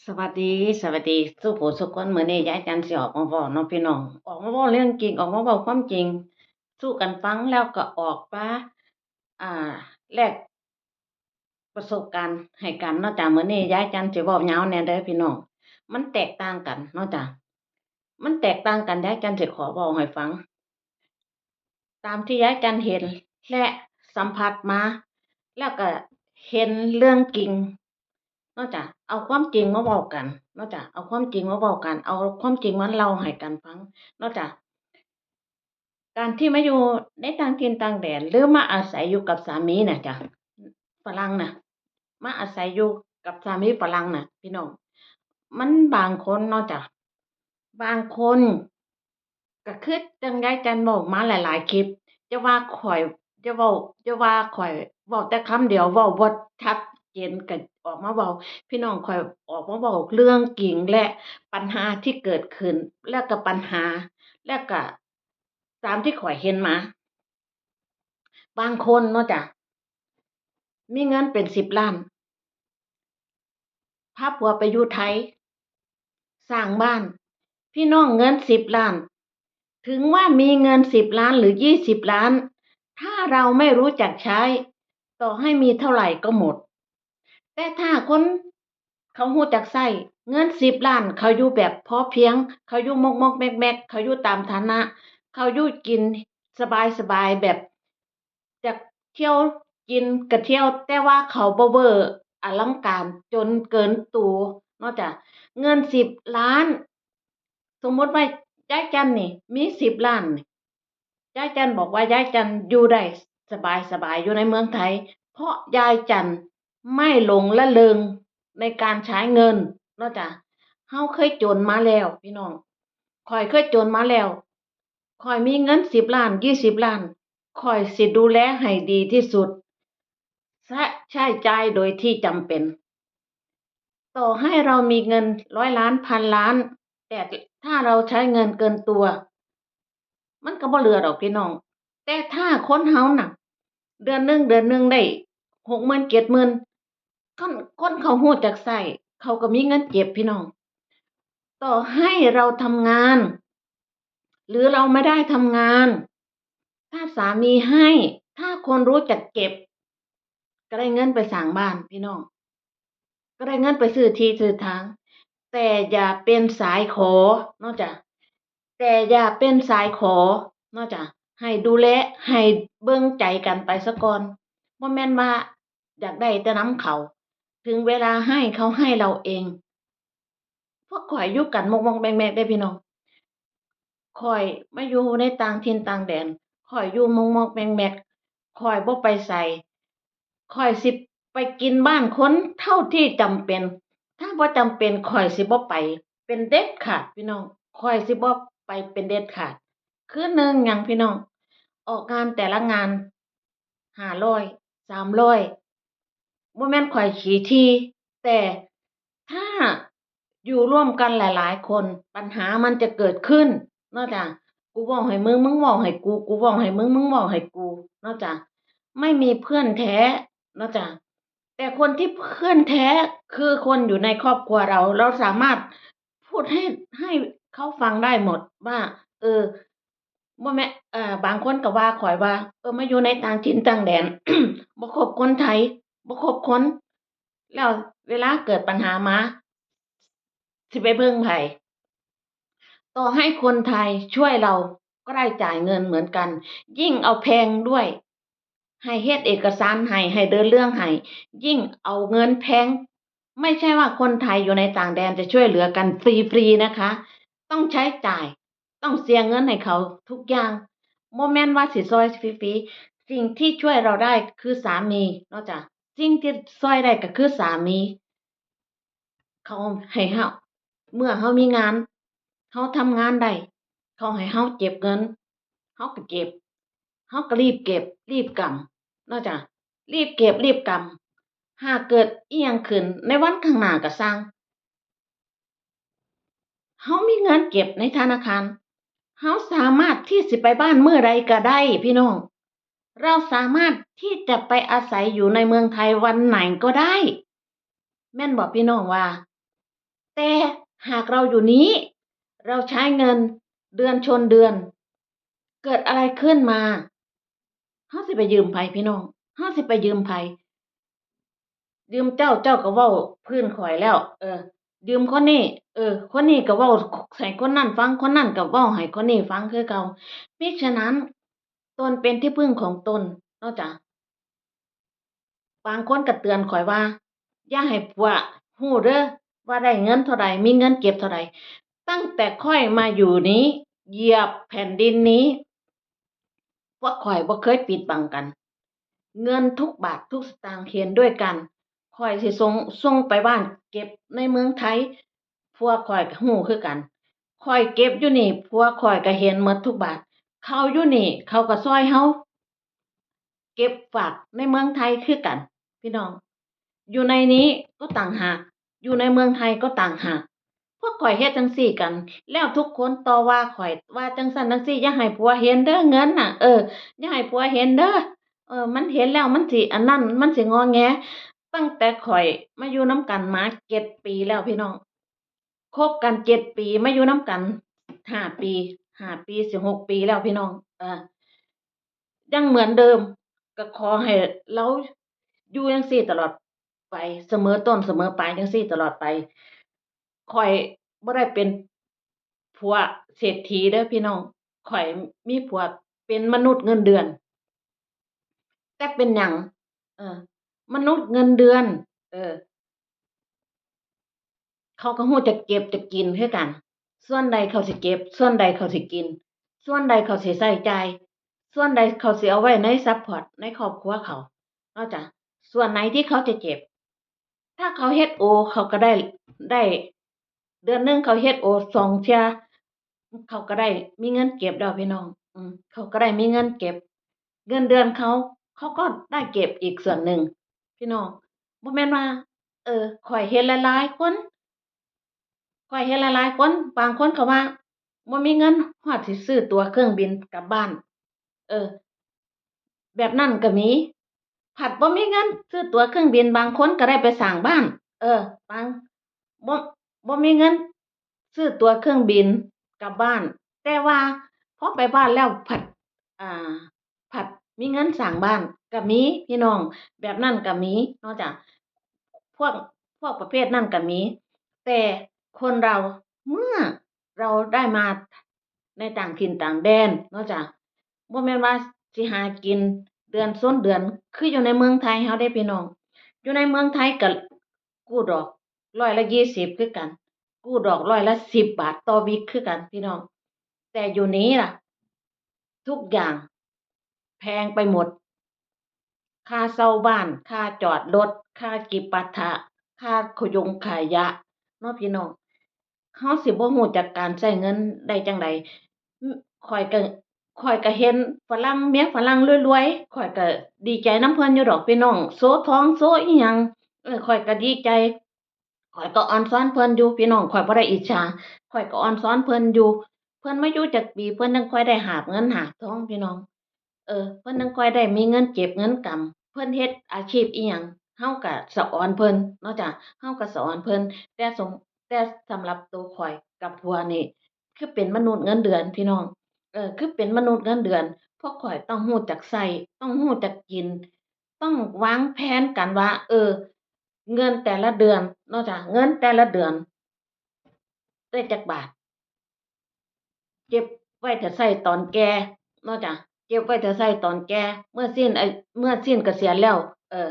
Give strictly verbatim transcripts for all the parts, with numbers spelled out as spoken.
สวัสดี สวัสดี สู่ผู้สู่คน มื้อนี้ยายจันสิออกมาเว้าเนาะพี่น้อง ออกมาเว้าเรื่องจริง ออกมาเว้าความจริง สู่กันฟัง แล้วก็ออกมา อ่า แลกประสบการณ์ให้กันเนาะจ้ะ มื้อนี้ยายจันสิเว้ายาวแหน่เด้อพี่น้อง มันแตกต่างกันเนาะจ้ะ มันแตกต่างกัน ยายจันสิขอเว้าให้ฟัง ตามที่ยายจันเห็นและสัมผัสมา แล้วก็เห็นเรื่องจริงเนาะจ้ะ เอาความจริงมาเว้ากันเนาะจ้ะ เอาความจริงมาเว้ากัน เอาความจริงมาเล่าให้กันฟังเนาะจ้ะ การที่มาอยู่ในต่างถิ่นต่างแดน หรือมาอาศัยอยู่กับสามีน่ะจ้ะ ฝรั่งน่ะ มาอาศัยอยู่กับสามีฝรั่งน่ะ พี่น้อง มันบางคนเนาะจ้ะ บางคน ก็คือจั่งยายจันเว้ามาหลายๆคลิป จะว่าข้อย จะเว้า จะว่าข้อยเว้าแต่คำเดียว เว้าบ่ชัดเจนก็ออกมาเว้า พี่น้อง ข้อยออกมาเว้าเรื่องจริงและปัญหาที่เกิดขึ้น แล้วก็ปัญหา แล้วก็ตามที่ข้อยเห็นมา บางคนเนาะจ้ะ มีเงินเป็นสิบล้าน พาผัวไปอยู่ไทย สร้างบ้าน พี่น้อง เงินสิบล้าน ถึงว่ามีเงินสิบล้านหรือยี่สิบล้าน ถ้าเราไม่รู้จักใช้ ต่อให้มีเท่าไหร่ก็หมด แต่ถ้าคนเขารู้จักใช้ เงินสิบล้าน เขาอยู่แบบพอเพียง เขาอยู่มกๆแมกๆ เขาอยู่ตามฐานะ เขาอยู่กินสบายๆ แบบ อยากเที่ยวกินก็เที่ยว แต่ว่าเขาบ่เวอร์อลังการจนเกินตัวเนาะจ้ะ เงินสิบล้าน สมมุติว่ายายจันนี่มีสิบล้านนี่ ยายจันบอกว่ายายจันอยู่ได้สบายๆ อยู่ในเมืองไทย เพราะยายจันไม่หลงระเริงในการใช้เงินเนาะจ้ะ เฮาเคยจนมาแล้วพี่น้อง ข้อยเคยจนมาแล้ว ข้อยมีเงินสิบล้าน ยี่สิบล้าน ข้อยสิดูแลให้ดีที่สุด ใช้ ใช้จ่ายโดยที่จำเป็น ต่อให้เรามีเงินร้อยล้าน พันล้าน แต่ถ้าเราใช้เงินเกินตัว มันก็บ่เหลือดอกพี่น้อง แต่ถ้าคนเฮาน่ะ เดือนหนึ่ง เดือนหนึ่งได้หกหมื่น เจ็ดหมื่น คน คนเขารู้จักใช้ เขาก็มีเงินเก็บพี่น้อง ต่อให้เราทำงาน หรือเราไม่ได้ทำงาน ถ้าสามีให้ ถ้าคนรู้จักเก็บ ก็ได้เงินไปสร้างบ้านพี่น้อง ก็ได้เงินไปซื้อที่ซื้อทาง แต่อย่าเป็นสายขอเนาะจ้ะ แต่อย่าเป็นสายขอเนาะจ้ะ ให้ดูแล ให้เบิ่งใจกันไปซะก่อน บ่แม่นว่าอยากได้แต่นำเขา ถึงเวลาให้เขาให้เราเอง พวกข้อยอยู่กันมกๆแมกๆเด้พี่น้อง ข้อยมาอยู่ในต่างถิ่นต่างแดน ข้อยอยู่มกๆแมกๆ ข้อยบ่ไปไส ข้อยสิไปกินบ้านคนเท่าที่จำเป็น ถ้าบ่จำเป็นข้อยสิบ่ไปเป็นเด็ดขาดพี่น้อง ข้อยสิบ่ไปเป็นเด็ดขาด คือหนึ่งหยังพี่น้อง ออกงานแต่ละงาน ห้าร้อย สามร้อย บ่แม่นข้อยขี้ถี่ แต่ถ้าอยู่ร่วมกันหลายๆคน ปัญหามันจะเกิดขึ้นเนาะจ้ะ กูเว้าให้มึง มึงเว้าให้กู กูเว้าให้มึง มึงเว้าให้กูเนาะจ้ะ ไม่มีเพื่อนแท้เนาะจ้ะ แต่คนที่เพื่อนแท้คือคนอยู่ในครอบครัวเรา เราสามารถพูดให้ ให้เขาฟังได้หมดว่า เออ บ่แม่น เอ่อ บางคนก็ว่าข้อยว่า เออ มาอยู่ในต่างถิ่นต่างแดน บ่คบคนไทย บ่คบคน แล้วเวลาเกิดปัญหามา สิไปเบิ่งไผ ต่อให้คนไทยช่วยเราก็ได้จ่ายเงินเหมือนกัน ยิ่งเอาแพงด้วย ให้เฮ็ดเอกสารให้ ให้เดินเรื่องให้ ยิ่งเอาเงินแพง ไม่ใช่ว่าคนไทยอยู่ในต่างแดนจะช่วยเหลือกันฟรีๆนะคะ ต้องใช้จ่าย ต้องเสียเงินให้เขาทุกอย่าง บ่แม่นว่าสิซอยฟรีๆ สิ่งที่ช่วยเราได้คือสามีเนาะจ้ะ สิ่งที่ซอยได้ก็คือสามี เขาให้เฮา เมื่อเฮามีงาน เฮาทำงานได้ เขาให้เฮาเก็บเงิน เฮาก็เก็บ เฮาก็รีบเก็บ รีบกำเนาะจ้ะ รีบเก็บ รีบกำ หากเกิดอิหยังขึ้นในวันข้างหน้าก็ซ่าง เฮามีเงินเก็บในธนาคาร เฮาสามารถที่สิไปบ้านมื้อใดก็ได้พี่น้อง เราสามารถที่จะไปอาศัยอยู่ในเมืองไทยวันไหนก็ได้ แม่นบ่พี่น้องว่า แต่หากเราอยู่นี้ เราใช้เงินเดือนชนเดือน เกิดอะไรขึ้นมา เฮาสิไปยืมไผพี่น้อง เฮาสิไปยืมไผ ยืมเจ้า เจ้าก็เว้าพื้นข่อยแล้ว เออ ยืมคนนี้ เออ คนนี้ก็เว้าให้คนนั้นฟัง คนนั้นก็เว้าให้คนนี้ฟังคือเก่า มิฉะนั้น ตนเป็นที่พึ่งของตน เนาะจ๊ะ บางคนก็เตือนข่อยว่า อย่าให้ผัวฮู้เด้อ ว่าได้เงินเท่าใด มีเงินเก็บเท่าใด ตั้งแต่ข้อยมาอยู่นี้ เหยียบแผ่นดินนี้ พวกข้อยบ่เคยปิดบังกัน เงินทุกบาททุกสตางค์เห็นด้วยกัน ข้อยสิส่ง ส่งไปบ้านเก็บในเมืองไทย ผัวข้อยก็ฮู้คือกัน ข้อยเก็บอยู่นี่ ผัวข้อยก็เห็นหมดทุกบาท เขาอยู่นี่ เขาก็ซ่อยเฮา เก็บฝากในเมืองไทยคือกัน พี่น้อง อยู่ในนี้ก็ต่างหาก อยู่ในเมืองไทยก็ต่างหาก พวกข้อยเฮ็ดจั่งซี้กัน แล้วทุกคนต่อว่าข้อย ว่าจั่งซั้นจั่งซี้ อย่าให้ผัวเห็นเด้อเงินน่ะ เออ อย่าให้ผัวเห็นเด้อ เออ มันเห็นแล้วมันสิอันนั้น มันสิงอแง ตั้งแต่ข้อยมาอยู่นำกันมาเจ็ดปีแล้วพี่น้อง คบกันเจ็ดปี มาอยู่นำกันห้าปี ห้าปี สิหกปีแล้วพี่น้อง เออ ยังเหมือนเดิม ก็ขอให้ลาวอยู่จั่งซี้ตลอดไป เสมอต้นเสมอปลายจั่งซี้ตลอดไป ข้อยบ่ได้เป็นผัวเศรษฐีเด้อพี่น้อง ข้อยมีผัวเป็นมนุษย์เงินเดือน แต่เป็นหยัง เออ มนุษย์เงินเดือน เออ เขาก็ฮู้จักเก็บจักกินคือกัน ส่วนใดเขาสิเก็บ ส่วนใดเขาสิกิน ส่วนใดเขาสิใช้จ่าย ส่วนใดเขาสิเอาไว้ในซัปพอร์ตในครอบครัวเขา เนาะจ๊ะ ส่วนไหนที่เขาจะเก็บ ถ้าเขาเฮ็ดโอ เขาก็ได้ ได้ เดือนหนึ่งเขาเฮ็ดโอสองเทื่อ เขาก็ได้มีเงินเก็บแล้วพี่น้อง อืม เขาก็ได้มีเงินเก็บ เงินเดือนเขา เขาก็ได้เก็บอีกส่วนหนึ่ง พี่น้อง บ่แม่นว่า เออ ข้อยเห็นหลายๆคน ข้อยเห็นหลายๆคน บางคนก็ว่า บ่มีเงินฮอดสิซื้อตั๋วเครื่องบินกลับบ้าน เออ แบบนั้นก็มี ผัดบ่มีเงินซื้อตั๋วเครื่องบิน บางคนก็ได้ไปสร้างบ้าน เออ บาง บ่ บ่มีเงินซื้อตั๋วเครื่องบินกลับบ้าน แต่ว่าพอไปบ้านแล้วผัด อ่า ผัดมีเงินสร้างบ้านก็มีพี่น้อง แบบนั้นก็มีเนาะจ๊ะ พวก พวกประเภทนั้นก็มี แต่คนเราเมื่อเราได้มาในต่างถิ่นต่างแดนเนาะจ๊ะ บ่แม่นว่าสิหากินเดือนชนเดือน คืออยู่ในเมืองไทยเฮาเด้พี่น้อง อยู่ในเมืองไทยก็กู้ดอกร้อยละยี่สิบคือกัน กู้ดอกร้อยละสิบบาทต่อวีคคือกันพี่น้อง แต่อยู่นี้ล่ะ ทุกอย่างแพงไปหมด ค่าเช่าบ้าน ค่าจอดรถ ค่าจิปาถะ ค่าขยงขายะ เนาะพี่น้อง เฮาสิบ่ฮู้จักการใช้เงินได้จั่งใด ข้อยก็ ข้อยก็เห็นฝรั่ง เมียฝรั่งรวยๆ ข้อยก็ดีใจนำเพิ่นอยู่ดอกพี่น้อง โชว์ทองโชว์อิหยัง เออ ข้อยก็ดีใจ ข้อยก็ออนซอนเพิ่นอยู่พี่น้อง ข้อยบ่ได้อิจฉา ข้อยก็ออนซอนเพิ่นอยู่ เพิ่นมาอยู่จักปี เพิ่นจั่งค่อยได้หาบเงินหาบทองพี่น้อง เออ เพิ่นจั่งค่อยได้มีเงินเก็บเงินกำ เพิ่นเฮ็ดอาชีพอิหยัง เฮาก็สะออนเพิ่นเนาะจ๊ะ เฮาก็สะออนเพิ่น แต่สม แต่สำหรับตัวข้อยกับผัวนี่ คือเป็นมนุษย์เงินเดือนพี่น้อง เออ คือเป็นมนุษย์เงินเดือน พวกข้อยต้องฮู้จักใช้ ต้องฮู้จักกิน ต้องวางแผนกันว่า เออ เงินแต่ละเดือนเนาะจ๊ะ เงินแต่ละเดือน ได้จักบาท เก็บไว้ถ้าใช้ตอนแก่เนาะจ๊ะ เก็บไว้ถ้าใช้ตอนแก่ เมื่อสิ้นอา เมื่อสิ้นเกษียณแล้ว เออ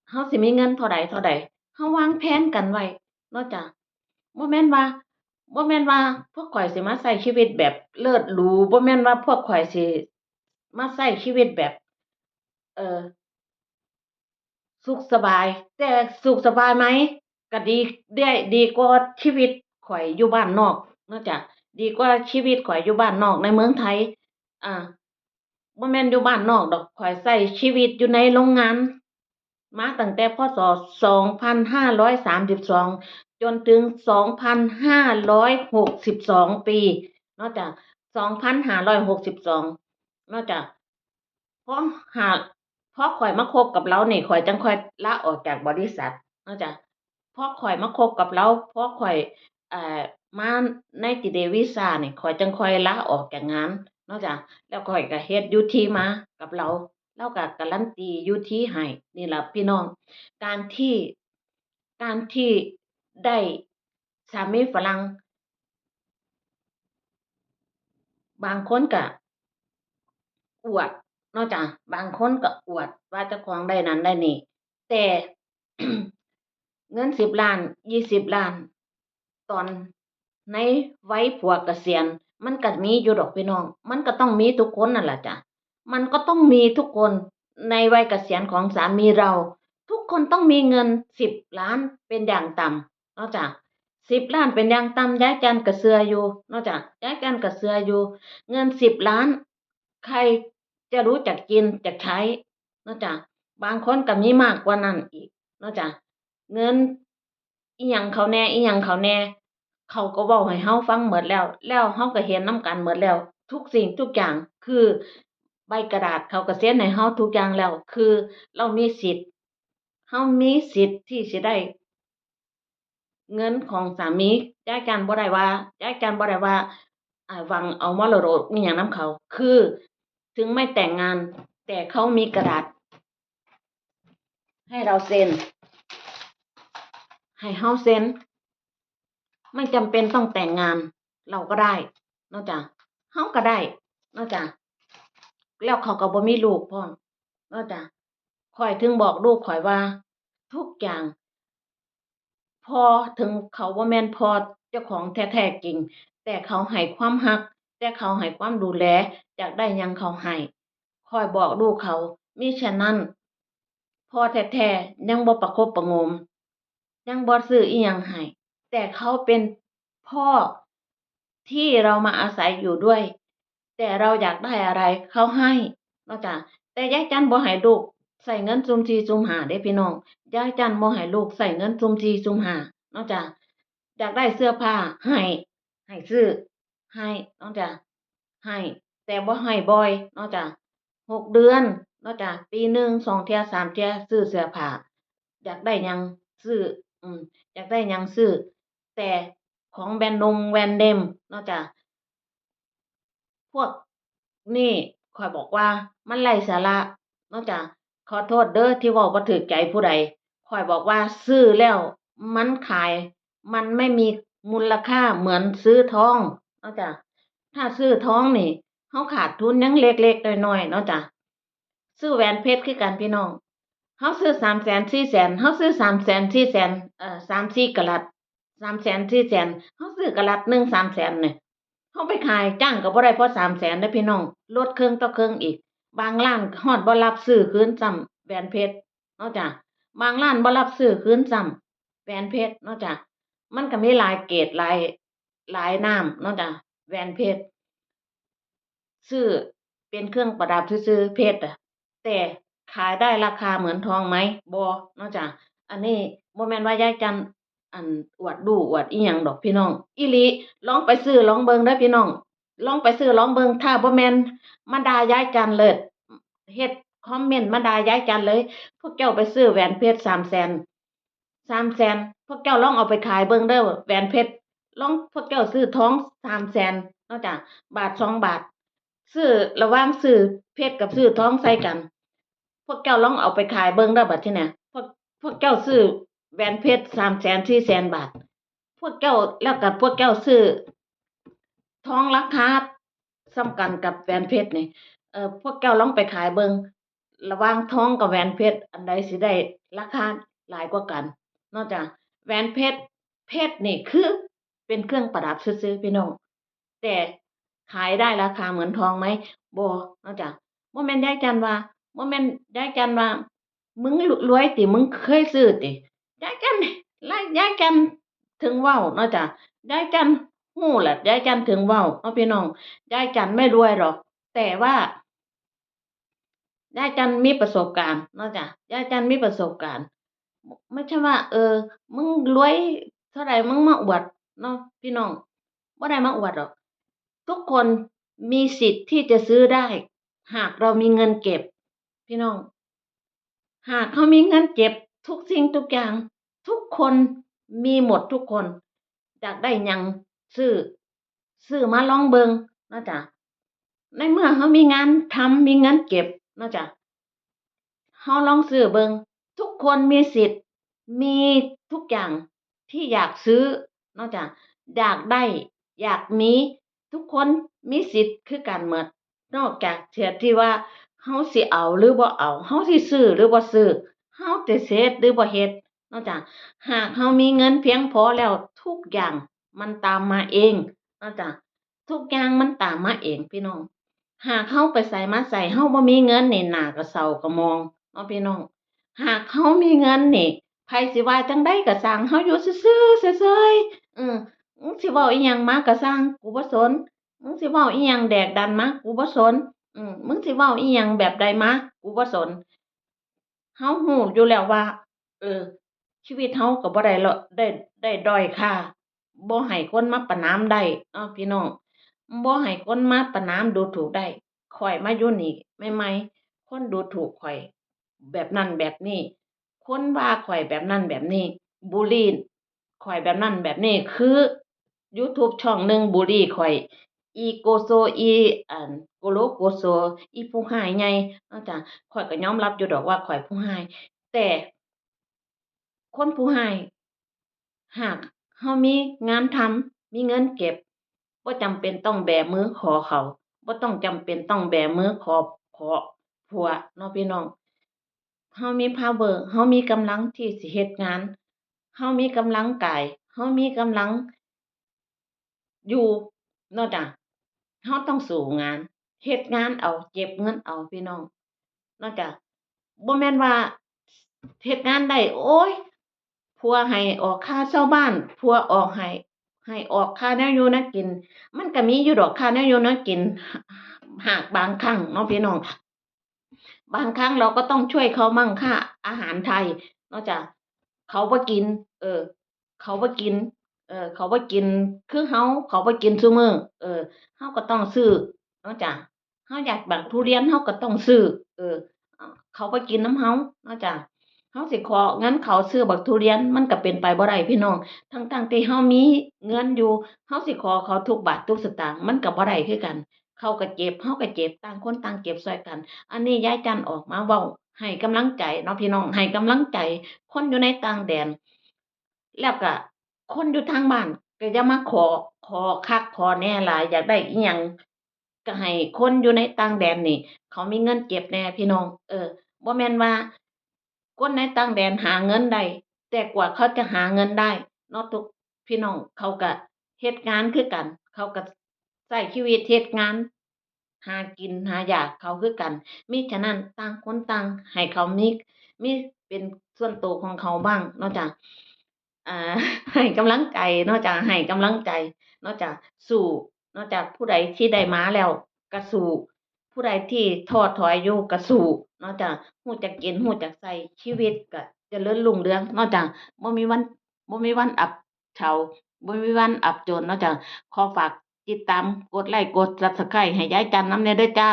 เฮาสิมีเงินเท่าใดเท่าใด เฮาวางแผนกันไว้เนาะจ๊ะ บ่แม่นว่า บ่แม่นว่าพวกข้อยสิมาใช้ชีวิตแบบเลิศหรู บ่แม่นว่าพวกข้อยสิมาใช้ชีวิตแบบ เอ่อ สุขสบาย แต่สุขสบายไหม ก็ดี ได้ ดีกว่าชีวิตข้อยอยู่บ้านนอกเนาะจ๊ะ ดีกว่าชีวิตข้อยอยู่บ้านนอกในเมืองไทย อ่า บ่แม่นอยู่บ้านนอกดอก ข้อยใช้ชีวิตอยู่ในโรงงาน มาตั้งแต่ พ.ศ. สองพันห้าร้อยสามสิบสอง จนถึง สองพันห้าร้อยหกสิบสอง ปี เนาะจ๊ะ สองพันห้าร้อยหกสิบสอง เนาะจ๊ะ พอหา พอข้อยมาคบกับลาวนี่ ข้อยจั่งค่อยลาออกจากบริษัทเนาะจ๊ะ พอข้อยมาคบกับลาว พอข้อย เอ่อ มาในติเดวีซ่านี่ ข้อยจั่งค่อยลาออกจากงานเนาะจ้ะ แล้วข้อยก็เฮ็ดอยู่ที่มากับลาว ลาวก็การันตีอยู่ที่ให้ นี่ล่ะพี่น้อง การที่ การที่ได้สามีฝรั่ง บางคนก็อวดเนาะจ้ะ บางคนก็อวดว่าเจ้าของได้นั่นได้นี่ แต่ เงินสิบล้าน ยี่สิบล้าน ตอนในวัยผัวเกษียณ มันก็มีอยู่ดอกพี่น้อง มันก็ต้องมีทุกคนนั่นล่ะจ้ะ มันก็ต้องมีทุกคนในวัยเกษียณของสามีเรา ทุกคนต้องมีเงินสิบล้านเป็นอย่างต่ำเนาะจ้ะ สิบล้านเป็นอย่างต่ำ ยายจันก็เชื่ออยู่เนาะจ้ะ ยายจันก็เชื่ออยู่ เงินสิบล้าน ใครจะรู้จักกินจักใช้เนาะจ้ะ บางคนก็มีมากกว่านั้นอีกเนาะจ้ะ เงินอิหยังเขาแหน่ อิหยังเขาแหน่ เขาก็เว้าให้เราฟังหมดแล้ว แล้วเราก็เห็นนำกันหมดแล้ว ทุกสิ่งทุกอย่าง คือใบกระดาษเขาก็เซ็นให้เราทุกอย่างแล้ว คือเรามีสิทธิ์ เรามีสิทธิ์ที่สิได้ เงินของสามี ยายจันบ่ได้ว่า ยายจันบ่ได้ว่า อ่า หวังเอามรดกอิหยังนำเขา คือถึงไม่แต่งงาน แต่เขามีกระดาษ ให้เราเซ็น ให้เราเซ็น ไม่จำเป็นต้องแต่งงาน เราก็ได้เนาะจ้ะ เราก็ได้เนาะจ้ะ แล้วเขาก็บ่มีลูกพร้อมเนาะจ้ะ ข้อยถึงบอกลูกข้อยว่า ทุกอย่าง พ่อ ถึงเขาบ่แม่นพ่อเจ้าของแท้ๆจริง แต่เขาให้ความรัก แต่เขาให้ความดูแล อยากได้หยังเขาให้ ข้อยบอกลูกเขา มิฉะนั้น พ่อแท้ๆยังบ่ประคบประหงม ยังบ่ซื้ออิหยังให้ แต่เขาเป็นพ่อที่เรามาอาศัยอยู่ด้วย แต่เราอยากได้อะไรเขาให้เนาะจ้ะ แต่ยายจันบ่ให้ลูกใช้เงินซุ่มสี่ซุ่มห้าเด้พี่น้อง ยายจันบ่ให้ลูกใช้เงินซุ่มสี่ซุ่มห้าเนาะจ้ะ อยากได้เสื้อผ้าให้ ให้ซื้อ ให้เนาะจ้ะ ให้ แต่บ่ให้บ่อยเนาะจ้ะ หกเดือนเนาะจ้ะ ปีหนึ่งสองเทื่อสามเทื่อ ซื้อเสื้อผ้า อยากได้หยังซื้อ อืม อยากได้หยังซื้อ แต่ของแบรนด์นงแบรนด์เนมเนาะจ้ะ พวกนี่ข้อยบอกว่ามันไร้สาระเนาะจ้ะ ขอโทษเด้อที่เว้าบ่ถูกใจผู้ใด ข้อยบอกว่าซื้อแล้วมันขาย มันไม่มีมูลค่าเหมือนซื้อทองเนาะจ้ะ ถ้าซื้อทองนี่ เราขาดทุนยังเล็กๆน้อยๆเนาะจ้ะ ซื้อแหวนเพชรคือกันพี่น้อง เราซื้อสามแสนสี่แสน เราซื้อสามแสนสี่แสน เอ่อ สามสี่กะรัต สามแสนสี่แสน เราซื้อกะรัตหนึ่งสามแสนเนี่ย เราไปขายจ้างก็บ่ได้พอสามแสนเด้อพี่น้อง ลดครึ่งต่อครึ่งอีก บางร้านฮอดบ่รับซื้อคืนซ้ำ แหวนเพชรเนาะจ้ะ บางร้านบ่รับซื้อคืนซ้ำ แหวนเพชรเนาะจ้ะ มันก็มีหลายเกรด หลาย หลายนามเนาะจ้ะ แหวนเพชร ซื้อเป็นเครื่องประดับซื่อๆ เพชรอะ แต่ขายได้ราคาเหมือนทองไหม บ่เนาะจ้ะ อันนี้บ่แม่นว่ายายจัน อัน อวดรู้อวดอิหยังดอกพี่น้อง อีหลี ลองไปซื้อลองเบิ่งเด้อพี่น้อง ลองไปซื้อลองเบิ่ง ถ้าบ่แม่นมาด่ายายจันเลิศ เฮ็ดคอมเมนต์มาด่ายายจันเลย พวกเจ้าไปซื้อแหวนเพชรสามแสน สามแสน พวกเจ้าลองเอาไปขายเบิ่งเด้อ แหวนเพชร ลองพวกเจ้าซื้อทองสามแสนเนาะจ้ะ บาทสองบาท ซื้อ ระหว่างซื้อเพชรกับซื้อทองใส่กัน พวกเจ้าลองเอาไปขายเบิ่งเด้อบัดทีเนี้ย พวก พวกเจ้าซื้อแหวนเพชรสามแสนสี่แสนบาท พวกเจ้า แล้วก็พวกเจ้าซื้อทองราคาส่ำกันกับแหวนเพชรนี่ เอ่อ พวกเจ้าลองไปขายเบิ่ง ระหว่างทองกับแหวนเพชร อันใดสิได้ราคาหลายกว่ากันเนาะจ้ะ แหวนเพชร เพชรนี่คือเป็นเครื่องประดับซื่อๆพี่น้อง แต่ขายได้ราคาเหมือนทองไหม บ่เนาะจ้ะ บ่แม่นยายจันว่า บ่แม่นยายจันว่า มึงรวยติ มึงเคยซื้อติ ยายจัน ยายจันถึงเว้าเนาะจ้ะ ยายจันฮู้แหละ ยายจันถึงเว้าเนาะพี่น้อง ยายจันไม่รวยหรอก แต่ว่า ยายจันมีประสบการณ์เนาะจ้ะ ยายจันมีประสบการณ์ ไม่ใช่ว่า เออ มึงรวยเท่าไหร่ มึงมาอวดเนาะพี่น้อง บ่ได้มาอวดหรอก ทุกคนมีสิทธิ์ที่จะซื้อได้ หากเรามีเงินเก็บ พี่น้อง หากเรามีเงินเก็บทุกสิ่งทุกอย่าง ทุกคน มีหมดทุกคน อยากได้หยังซื้อ ซื้อมาลองเบิ่งเนาะจ้ะ ในเมื่อเฮามีงานทำ มีเงินเก็บเนาะจ้ะ เฮาลองซื้อเบิ่ง ทุกคนมีสิทธิ์ มีทุกอย่างที่อยากซื้อเนาะจ้ะ อยากได้ อยากมี ทุกคนมีสิทธิ์คือกันหมด นอกจากเสียที่ว่าเฮาสิเอาหรือบ่เอา เฮาสิซื้อหรือบ่ซื้อ เฮาสิเฮ็ดหรือบ่เฮ็ดเนาะจ้ะ หากเฮามีเงินเพียงพอแล้ว ทุกอย่างมันตามมาเองเนาะจ้ะ ทุกอย่างมันตามมาเองพี่น้อง หากเฮาไปไสมาไส เฮาบ่มีเงินนี่ หน้ากะเศร้ากะหมองเนาะพี่น้อง หากเฮามีเงินนี่ ไผสิว่าจั่งใดกะซ่าง เฮาอยู่ซื่อๆเฉยๆ เออ มึงสิเว้าอิหยังมากะซ่าง กูบ่สน มึงสิเว้าอิหยังแดกดันมา กูบ่สน อืม มึงสิเว้าอิหยังแบบใดมา กูบ่สน เฮาฮู้อยู่แล้วว่า เออ ชีวิตเฮาก็บ่ได้ละ ได้ ได้ด้อยค่า บ่ให้คนมาประณามได้เนาะพี่น้อง บ่ให้คนมาประณามดูถูกได้ ข้อยมาอยู่นี่ใหม่ๆ คนดูถูกข้อยแบบนั้นแบบนี้ คนว่าข้อยแบบนั้นแบบนี้ บูลลีข้อยแบบนั้นแบบนี้ คือ YouTube ช่องหนึ่งบูลลีข้อย อีโกโซ อี อัน โกโลโกโซ อีผู้ฮ้ายใหญ่เนาะจ้ะ ข้อยก็ยอมรับอยู่ดอกว่าข้อยผู้ฮ้าย แต่ คนผู้ฮ้าย หากเฮามีงานทำ มีเงินเก็บ บ่จำเป็นต้องแบมือขอเขา บ่ต้องจำเป็นต้องแบมือขอ ขอผัวเนาะพี่น้อง เฮามีพาวเวอร์ เฮามีกำลังที่สิเฮ็ดงาน เฮามีกำลังกาย เฮามีกำลัง อยู่เนาะจ้ะ เฮาต้องสู้งาน เฮ็ดงานเอา เก็บเงินเอาพี่น้อง เนาะจ้ะ บ่แม่นว่าเฮ็ดงานได้ โอ๊ย ผัวให้ออกค่าเช่าบ้าน ผัวออกให้ ให้ออกค่าแนวอยู่แนวกิน มันก็มีอยู่ดอกค่าแนวอยู่แนวกิน หากบางครั้งเนาะพี่น้อง บางครั้งเราก็ต้องช่วยเขามั่งค่าอาหารไทยเนาะจ้ะ เขาบ่กิน เออ เขาบ่กิน เออ เขาบ่กินคือเฮา เขาบ่กินซุมื้อ เออ เฮาก็ต้องซื้อเนาะจ้ะ เฮาอยากบักทุเรียน เฮาก็ต้องซื้อ เออ เขาบ่กินนำเฮาเนาะจ้ะ เฮาสิขอเงินเขาซื้อบักทุเรียน มันก็เป็นไปบ่ได้พี่น้อง ทั้งๆที่เฮามีเงินอยู่ เฮาสิขอเขาทุกบาททุกสตางค์ มันก็บ่ได้คือกัน เขาก็เจ็บ เฮาก็เจ็บ ต่างคนต่างเจ็บซ่อยกัน อันนี้ยายจันออกมาเว้าให้กำลังใจเนาะพี่น้อง ให้กำลังใจคนอยู่ในต่างแดน แล้วก็คนอยู่ทางบ้านก็อย่ามาขอ ขอคักขอแน่หลาย อยากได้อิหยังก็ให้คนอยู่ในต่างแดนนี่ เขามีเงินเก็บแน่พี่น้อง เออ บ่แม่นว่า คนในต่างแดนหาเงินได้ แต่กว่าเขาจะหาเงินได้เนาะ ทุกพี่น้อง เขาก็เฮ็ดงานคือกัน เขาก็ใช้ชีวิตเฮ็ดงาน หากินหาอยากเขาคือกัน มิฉะนั้นต่างคนต่างให้เขามี มีเป็นส่วนตัวของเขาบ้างเนาะจ้ะ อ่า ให้กำลังใจเนาะจ้ะ ให้กำลังใจเนาะจ้ะ สู้เนาะจ้ะ ผู้ใดที่ได้มาแล้วก็สู้ ผู้ใดที่ท้อถอยอยู่ก็สู้เนาะจ้ะ รู้จักกิน รู้จักใช้ ชีวิตก็เจริญรุ่งเรืองเนาะจ้ะ บ่มีวัน บ่มีวันอับเฉา บ่มีวันอับจนเนาะจ้ะ ขอฝากติดตาม กดไลค์ กด Subscribe ให้ยายจันนำแน่เด้อจ้า